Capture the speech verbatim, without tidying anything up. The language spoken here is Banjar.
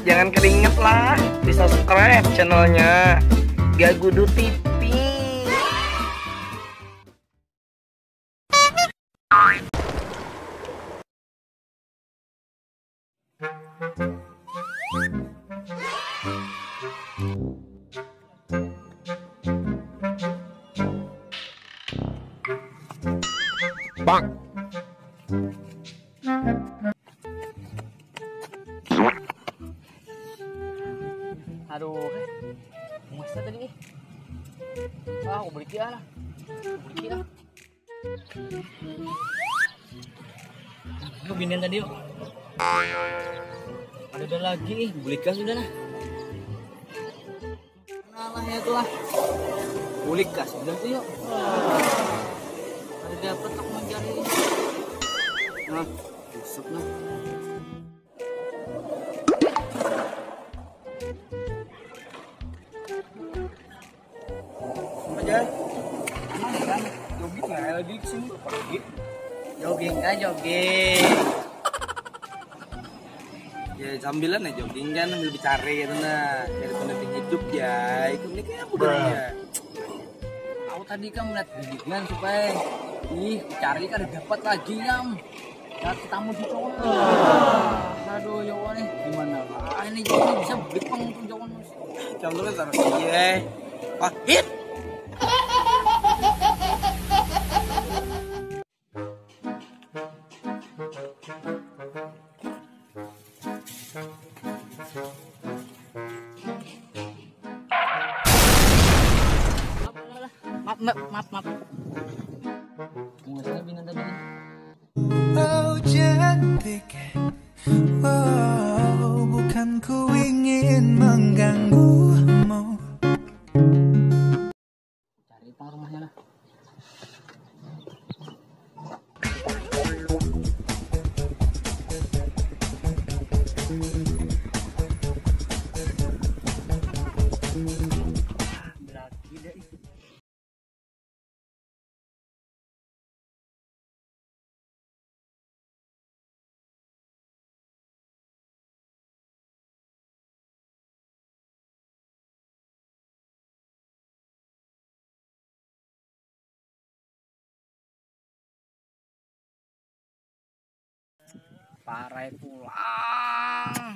Jangan keringet lah, di subscribe channelnya Gagudu T V. Aduh, eh. Masa tadi nih? Ah, aku beli kia lah. Aku beli kia. Yuk, binian tadi yuk. Ada, ada lagi nih, beli kia sudah lah. Nah lah ya tuh lah. Beli kia sudah tuh yuk. Ada dapat aku mencari. Nah, busuk lah. Aja. Emang kan jogging nggak lagi kesini pergi. Jogging kan jogging. Ya sambilan ya jogging kan sambil bicara gitu nah. Dari pendamping hidup ya. Itu ini kayak apa ya? Aku tadi kan melihat bidikan supaya ih cari kan dapat lagi nyam. Cari tamu si cowok. Aduh ya Allah nih gimana lah ini cowok bisa beli pengkun cowok. Contohnya taruh iya. Wah hit. Maaf, maaf, maaf, maaf. Bunga saya bina tadi. Oh cantik, wow, bukan ku ingin mengganggumu. Cari pang rumahnya lah. Lagi deh. Parai pulang.